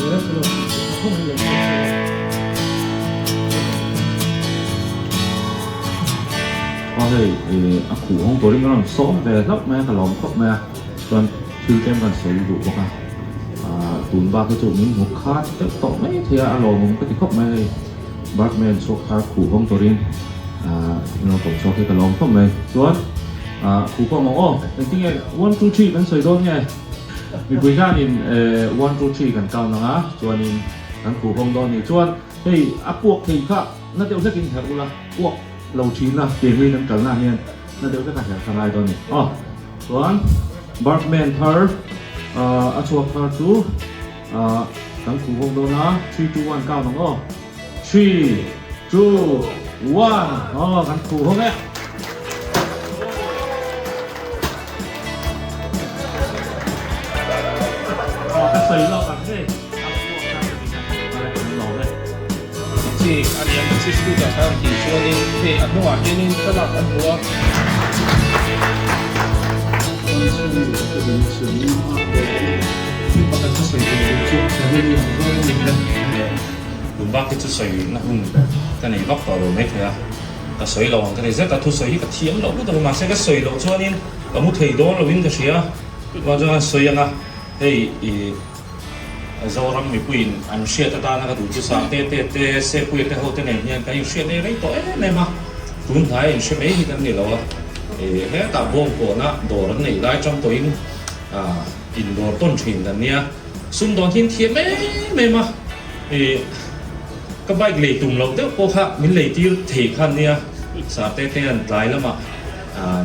zel chu lo tih chu ka khawng hi lo hriat chu. Aw hei a khuh hawng turin ka rawn sawm ve hlauh mai a, ka lawm khawp mai a, chuan thil tlem kan sawi duh bawk a, tun bak hi chu min hmu khat deuh tawh mai thei a, a lawmawm ka ti khawp mai hei Birdman chhuak thar khuh hawng turin min rawn kawm chhuak hi ka lawm khawp mai, chuan khuh pawh ang aw engtinge one two three kan sawi dawn nge? Mipui hianin one two three kan count ang a, chuanin kan khuh hawng dawn nih chuan hei a puak thei kha na deuh hlekin herh ula, puak lo thin a keimah kan kalna hian na deuh hlek a herh kha ngai dawn a ni. Aw chuan Birdman thar a chhuak thar chu kan khuh hawng dawn a, three two one count ang aw, three two one aw kan khuh hawng e. Ka sawi lawk ang ngei. Chi a ni a, chi scooter kha an tih chuanin hei a hnungah hianin thlalak an hmu a. Tun bak hi chu sawi na hun ka nei vak tawh lo maithei a. Ka sawi lo ang ka ti zet a, thusawi hi ka thiam loh lutuk a, mahse ka sawi loh chuanin ka mu thei dawn loin ka hria. Chuan chuan an sawi ang a, hei ih Zoram mipuiin an hriat atana ka duh chu sa te te te Sepuia te ho te nen hian kan inhriat ei rei tawh em em a, tun hnaia inhre mai hi kan ni lo a, ih hetah bawng pawhna dawr an neih lai chang tawhin ah indawr tawn thin kan nia, sumdawn hi an thiam em em a, ih. Ka bike lei tum loh deuh pawh kha min lei tir thei kha nia, Sarte te an tlai lamah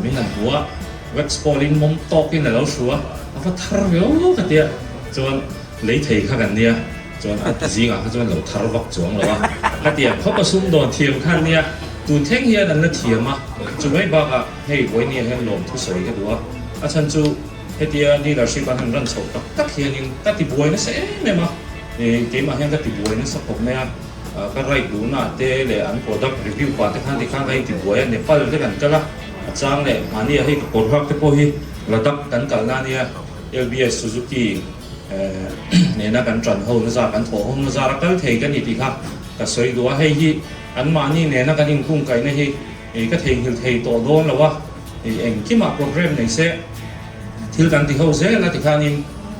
min han hmu a, wax pawl in mawm tawk in a lo hru a, a va thar viau ka tia, chuan lei thei kha kan nia, chuan a zingah kha chuan lo thar vak chuang lo a, ka tia khawp a sumdawn thiam kha nia, tun thleng hian an la thiam a, chu mai bakah hei vawinia hian lawm thusawi ka duh a, a chhan chu hetia dealership an han ran chhoh tak tak hianin ka ti buai nasa em em a. Keimah hian ka ti buai nasa khawp mai a, ka ride duhna te leh an product review pah te khan tikhan ka inti buai a, Nepal te kan kal a, a chang leh mahni ah hei ka kawr hak te pawh hi Ladakh kan kalna ania, LBS Suzuki nena kan tan ho na zar kan thawh ho na zar a kal thei ka ni tih kha ka sawi duh a, hei hi an mahni nena kan inkungkaihna hi ka theihnghilh thei tawh dawn lo a, engkimah program nei se. Thil kan ti ho zel a tikhanin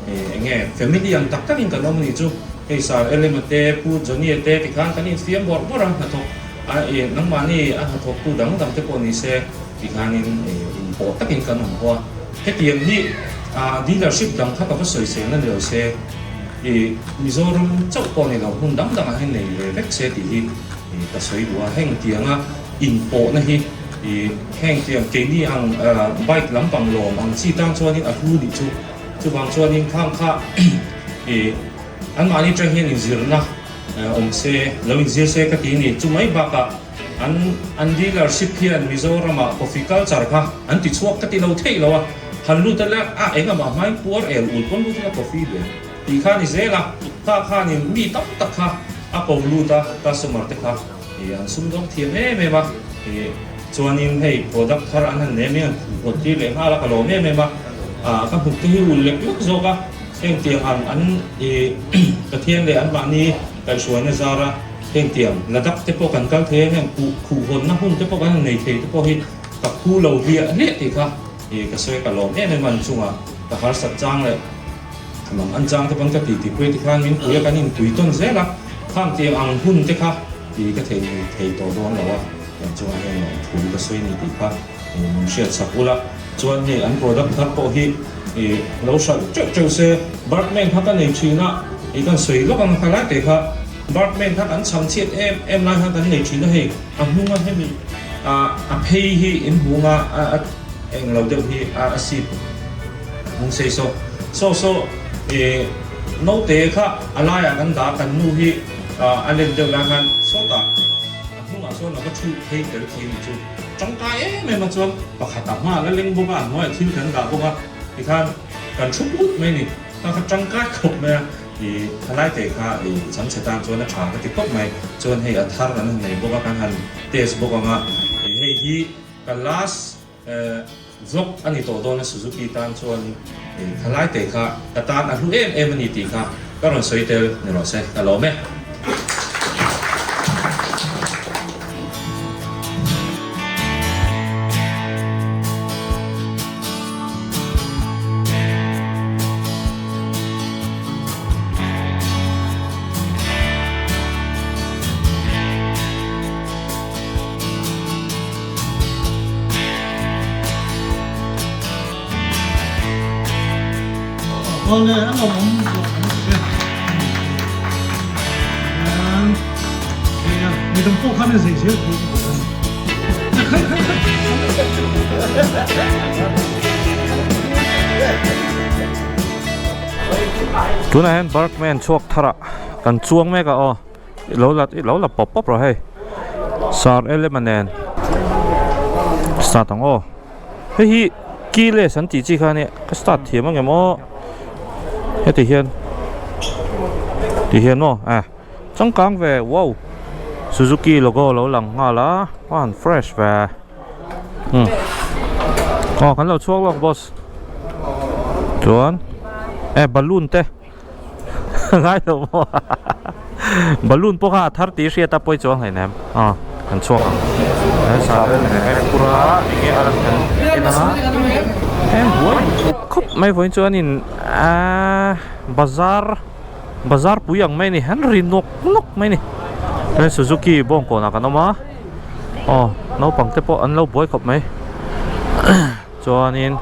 eng nge family ang tak takin kan awm a nih chu. Hei Sir Elema te, Pu Johnny-a te tikhan kan infiam bawrh bawrh a, hnathawk a ih nangmahni a hnathawktu dang dang te pawh ni se tikhanin inpawh takin kan awm ho a. Hetiang hi dealership dang kha ka va sawi seng na ni lo se ih Mizoram chauh pawh ni lo hmun dang dangah hian nei ve vek se tih hi ka sawi duh a. Heng tianga inpawhna hi. I heng tiang keini ang bike lampang lawm ang chi tan chuanin a hlu nih chu. Chuvang chuanin khang kha i anmahni atang hian inzirna awm se, lo inzir se ka ti ni. Chumai bakah an an dealership hian Mizoramah coffee culture kha an ti chhuak ka ti lo theih lo a. Han lut a la a engah mah hmain puar el ul pawn lut ila coffee ve tih kha ni zel a. Kha khanin mi tam tak kha a ko lut a customer te kha. Ih an sumdawng thiam em em a, ih chuanin hei product thar an han nei a, mi an khuh tir leh nghal a, ka lawm em em a, ah ka hmuk te hi ul lek lek zawk a, hengtiang ang an ih Pathian leh anmahni kaihhruaina zara hengtiang Ladakh te pawh kan kal thei a, heng khuh khuh hawnna hun te pawh kan han nei thei te pawh hi ka phu lo hliah hliah tih kha ih ka sawi ka lawm em em a, an chungah ka harsat chang leh Mang an chang te pawn ka titi pui ti khan min pui a kan inpui tawn zel a, khang tiang ang hun te kha ti ka thei thei tawh dawn lo a, heng chungah hian nuam thu ka sawi ni tih kha min hriat chak ula, chuan hei an product thar pawh hi ih lo hralh teuh teuh se, Birdman kha ka nei thin a, ih kan sawi lawk ang kha lai te kha Birdman kha kan cham chhiat em em lai khan kan nei thin a hei a hnunga hemi a phei hi in hmunga a eng lo deuh hi a sip. Hmung sei saw saw saw i naute kha a laiah kan dah kan nu hi a len deuh lai khan sawtah a hnungah chuan a va thu phei tel thei ni chu tangkai em em a chuan pakhat a hma la leng bawk a a hnuaiah thil kan dah bawk a tikhan kan thu put mai ni kha kha tangkai khawp mai a i thalai te kha i changchhe tan chuan a tha ka ti khawp mai chuan hei a thar an han nei bawk a kan han test bawk ang a hei hi ka last Vlog a ni tawh dawn a Suzuki tan chuan thalai te kha ka tan a hlu em em a ni tih kha Ka rawn sawi tel ni rawh se, ka lawm e. Awle a lo awm zawk ang ti e. Hian hei a midang pawh khan a zei zel thei ka bawk a ni. Khai khai khai. Tunah hian Bergman chhuak tharah kan chuang mek a aw. I lo la i lo la pawp pawp rawh hei Sir Elema nen start ang aw hei hi keyless an tih chi kha ania ka start thiam ang em aw heti hian ti hian maw eh changkang ve wow Suzuki logo lo lang nghal a a han fresh ve umm aw kan lo chhuak lawk boss chuan eh balloon te. Ngai lo maw Balloon pawh kha a thar tih hriat a pawi chuang hlei nem aw kan chhuak ang he sahel nen a phur a enge a lan kan en a he buai khawp mai vawiin chuan in aaa bazar bazar pui ang mai a ni an ri nawk nawk mai a ni chuan Suzuki bawngkawnah kan awm a aw naupang te pawh an lo buai khawp mai. Chuanin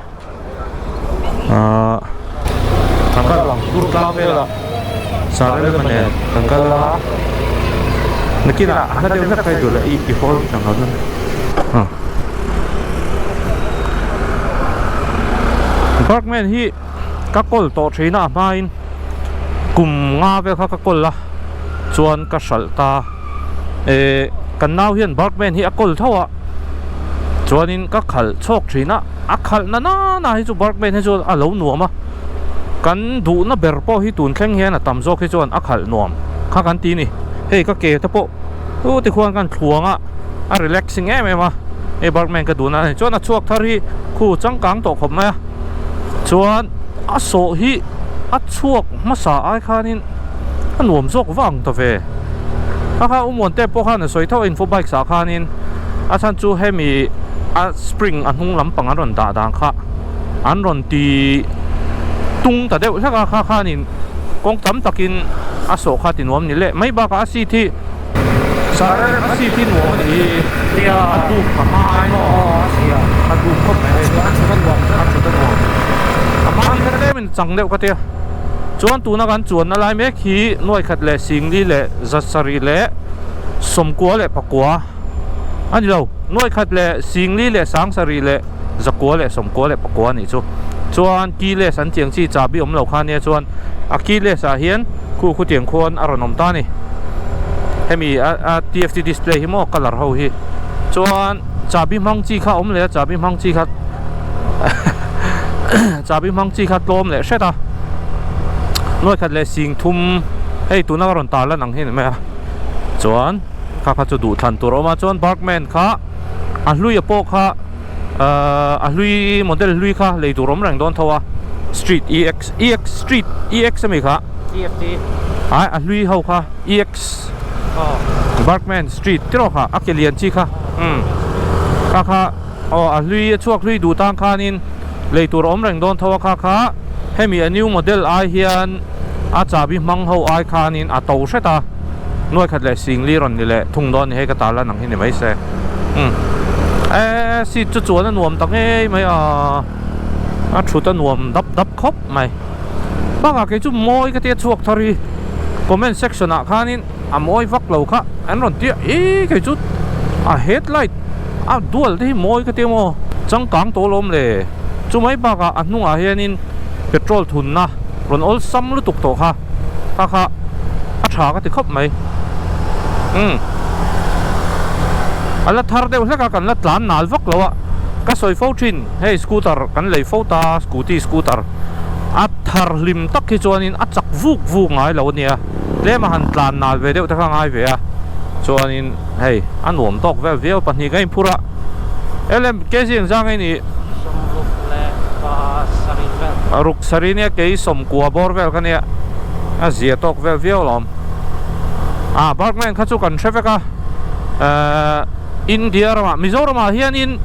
ahh kan kal ang tur tlang velah Sarelma nen kan kal a nakinah a hla deuh hlek kai duh leh i i hawl ang lo ah Bergman hi ka kawl tawh thin a a hmain kum nga vel kha ka kawl a chuan ka hralh ta eh kan nau hian Bergman hi a kawl tho a. Chuanin ka khalh chhawk thin a, a khalh na nana hi chu Bergman hi chu a lo nuam a, kan duhna ber pawh hi tun thleng hian a tam zawk hi chuan a khalh nuam kha kan ti ni. Hei ka ke te pawh chu tikhuan kan thluang a, a relaxing em em a, hei Bergman ka duhna a ni. Chuan a chhuak thar hi khu changkang tawh khawp mai a, chuan a sawh hi a chhuak hmasa ai khanin a nuam zawk vang ta ve. Kha kha Umuante pawh khan a sawi tho a info bikes ah khanin a chhan chu hemi a spring a hnung lampang an rawn dah dan kha an rawn ti tung ta deuh hlek a kha khanin kawng tam takin a sawh kha ti nuam ni leh mai bakah a seat hi a seat hi nuam a ni hi a dup a hma ai maw a dup khawp mai hei a thut a nuam a thut a nuam a hma hi kha tlemin chang deuh ka tia chuan tuna kan chuanna lai mek hi nuai khat leh singli leh zasarih leh sawmkua leh pakua a ni lo nuai khat leh singli leh sangsarih leh zakua leh sawmkua leh pakua a nih chu chuan keyless an tih ang chi chahbi awm lo kha ania chuan a keyless ah hian khu khutiang khuan a rawn awm ta a ni hemi a a T F T display hi maw colour ho hi chuan chahbi hmang chi kha a awm leh a chahbi hmang chi kha chahbi hmang chi kha tlawm leh hret a nuai khat leh sing thum hei tuna ka rawn tar lan ang hi a ni mai a chuan kha kha chu duh thlan tur a awm a chuan Bergman kha a hlui a pawh kha ahh a hlui model hlui kha lei tur awm reng dawn tho a street E X E X street E X ami kha ai a hlui ho kha E X Bergman street tiraw kha a ke lian chi kha umm kha kha aw a hlui a chhuak hlui duh tang khanin lei tur a awm reng dawn tho a kha kha hemi a new model ai hian a chahbi hmang ho ai khanin a to hret a nuai khat leh singli rawn ni leh thung dawn a ni hei ka tar lan ang hi ni mai se umm eee seat chu chuan a nuam ta ngei mai a a thut a nuam dap dap khawp mai bakah kei chu mawi ka tia chhuak thar hi comment section ah khanin a mawi vak lo kha an rawn tia ih kei chu a headlight a dual te hi mawi ka tia maw changkang tawh alawm le chumai bakah a hnungah hianin petrol thunna rawn awlsam lutuk tawh kha kha kha a tha ka ti khawp mai umm a la thar deuh hlek a kan la tlan nal vak lo a ka sawi fo thin hei scooter kan lei fo ta scooty scooter a thar hlim tak hi chuanin a chak vuk vuk ngai lo a nia. Tlem a han tlan nal ve deuh te kha ngai ve a, chuanin hei a nuam tawk vel viau pahnih ka inphur a, LM kg engzang nge ni? Sawmruk leh pa sarih vel. Ruk sarih nia kei sawmkua bawr vel kha nia. A zia tawk vel viau alawm. Ah Burgman kha chu kan hre vek a, eh India ramah Mizoramah hianin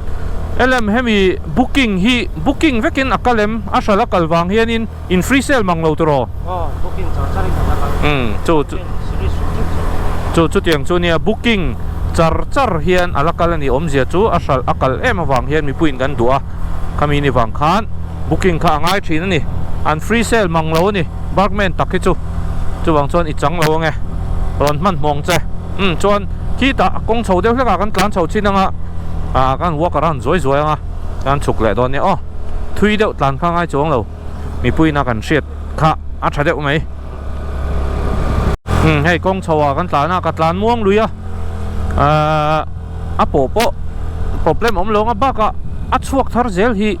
LM hemi booking hi booking vekin a kal em? A hral a kal vang hianin in free sale mang lo tiraw? Aw booking char char in a kal. Umm chu chu chu chutiang chu nia booking char char hian a la kal a ni awmzia chu a hral a kal em avang hian mipuiin kan duh a khami ni vang khan booking kha a ngai thin a ni an free sale mang lo a ni Burgman tak hi chu chuvang chuan i chang lo ange rawn hmanhmawng che umm chuan khitah a kawng chho deuh hlekah kan tlan chho chin anga ah kan walk around zuai zuai anga kan chhuk leh dawn nia aw thui deuh tlan kha ngai chuang lo mipuiin a kan hriat kha a tha deuh mai umm hei kawng chho ah kan tlan a ka tlan muang lui a ahh a pawh pawh problem awm lo anga bakah a chhuak thar zel hi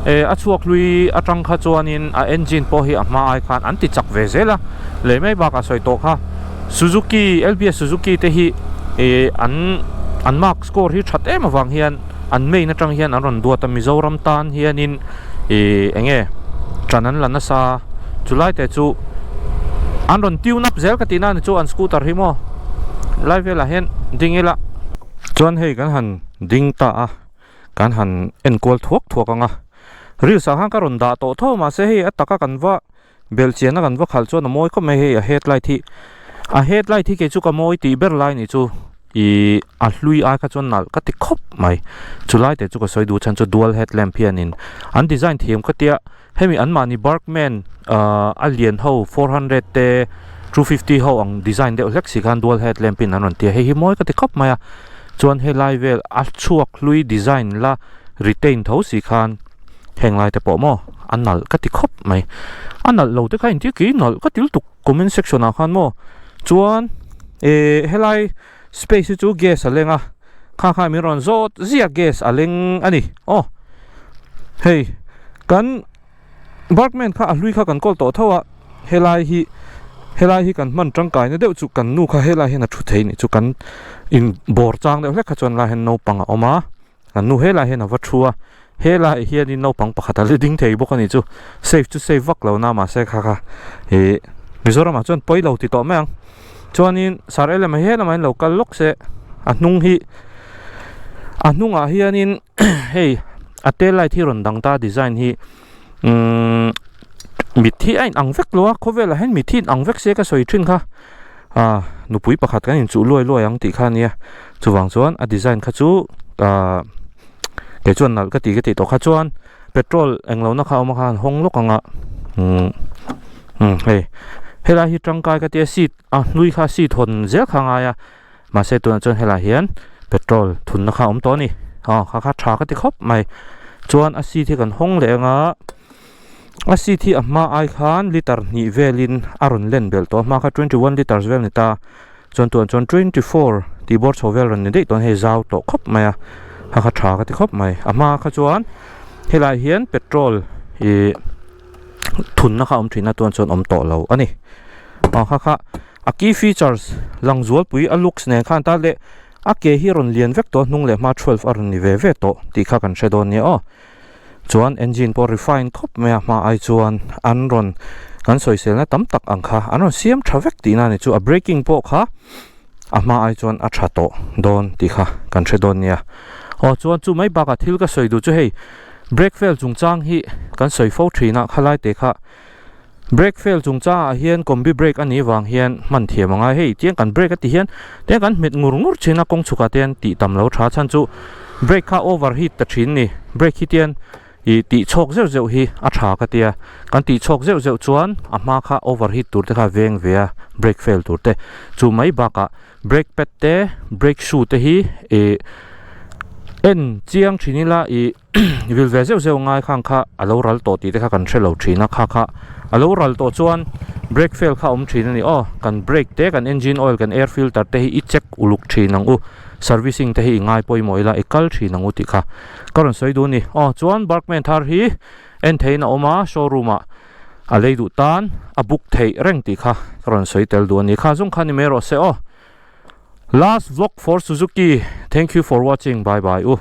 eh a chhuak hlui atang kha chuanin a engine pawh hi a hma ai khan an ti chak ve zel a leh mai bakah sawi tawh kha Suzuki L_B_S Suzuki te hi eh an an mark score hi that em avang hian an main atang hian an rawn duat a Mizoram tan hianin ih eng nge ṭan an la nasa chulai te chu an rawn tune up zel ka tih na ni chu an scooter hi maw lai velah hian ding ila chuan hei kan han ding ta a kan han enkual thuak thuak ang a reels ah khan ka rawn dah tawh tho mahse hei a taka kan va Belhchian a kan va khalh chuan a mawi khawp mai hei a headlight hi a headlight hi kei chu ka mawi tih ber lai ni chu ihh a hlui ai kha chuan nalh ka ti khawp mai chulai te chu ka sawi duh chhan chu dual headlamp hianin an design thiam ka tia hemi anmahni Burgman ahh a lian ho 400 te 250 ho ang design deuh hlek si khan dual headlamp in an rawn ti a hei hi mawi ka ti khawp mai a chuan helai vel a chhuak hlui design la retain tho si khan. Heng lai te pawh maw a nalh ka ti khawp mai a nalh lo te kha inti kei nalh ka ti lutuk comment section ah khan maw chuan eh helai space hi chu gas a leng a kha kha min rawn zawt ziah gas a leng a ni aw hei kan Burgman kha a hlui kha kan kawl tawh tho a helai hi helai hi kan hman tangkai na deuh chu kan nu kha helai hian a thu thei nih chu kan in bawr chang deuh hlek kha chuan lai hian naupang a awm a. Kan nu helai hian a va thu a, helai hianin naupang pakhat a la ding thei bawk a ni chu, safe chu safe vak lo na mahse kha kha ih Mizoramah chuan pawi lo ti tawh mai ang, chuanin sar em em a he lamah hian lo kal lawk se a hnung hi a hnungah hianin hei a tail light hi rawn dang ta design hi umm mit hi a in ang vek lo a khawvelah hian mit hi in ang vek se ka sawi thin kha ah nupui pakhat kan inchuh luai luai ang tih kha a nia chuvang chuan a design kha chu ah kei chuan nalh ka ti ka tih tawh kha chuan petrol englo na kha a awm a khan hawng lawk ang a umm umm hei helai hi tangkai ka tia seat a hlui kha seat hawn zel kha a ngai a. Mahse tunah chuan helai hian petrol thunna kha a awm tawh a ni aw kha kha tha ka ti khawp mai chuan a seat hi kan hawng leh ang a a seat hi a hma ai khan liter hnih velin a rawn len belh tawh a hma kha 21 liters vel a ni ta chuan tunah chuan 24 tih bawr chho vel rawn ni daih tawh a ni hei zau tawh khawp mai a kha kha tha ka ti khawp mai a hma kha chuan helai hian petrol ih thunna kha a awm thin a tunah chuan awm tawh lo a ni aw kha kha. A key features lang zualpui a looks nen khan ta leh a ke hi a rawn lian vek tawh a hnung leh hma 12 a rawn ni ve ve tawh tih kha kan hre dawn nia aw. Chuan engine pawh refine khawp mai a hma ai chuan an rawn kan sawiselna tam tak ang kha an rawn siam tha vek tihna a ni chu a braking pawh kha a hma ai chuan a tha tawh dawn tih kha kan hre dawn nia. Aw chuan chu mai bakah thil ka sawi duh chu hei brake fail chungchang hi kan sawi fo thin a khalai te kha Brake fail chungchangah hian combi brake a nih vang hian hman thiam a ngai. Hei tiang kan brake a ti hian tiang kan hmet ngur ngur thin a kawng chhukah te hian tih tam lo tha chhan chu brake kha over heat ta thin ni. Brake hi tian ih tih chhawk zeuh zeuh hi a tha ka tia kan tih chhawk zeuh zeuh chuan a hma kha over heat tur te kha veng ve a brake fail tur te chu mai bakah brake pad te brake shoe te hi ih en chiang thin ila ih. Vil ve zeuh zeuh ngai khang kha a lo ral tawh tih te kha kan hre lo thin a kha kha a lo ral tawh chuan brake fail kha a awm thin a ni aw kan brake te kan engine oil kan air filter te hi i check uluk thin ang u servicing te hi i ngai pawimawh ila i kal thin ang u tih kha ka rawn sawi duh a ni aw chuan Burgman thar hi en theihin a awm a showroom ah a lei duh tan a book theih reng tih kha ka rawn sawi tel duh a ni kha zawng kha ni mai rawh se aw last vlog for Suzuki thank you for watching bye bye u.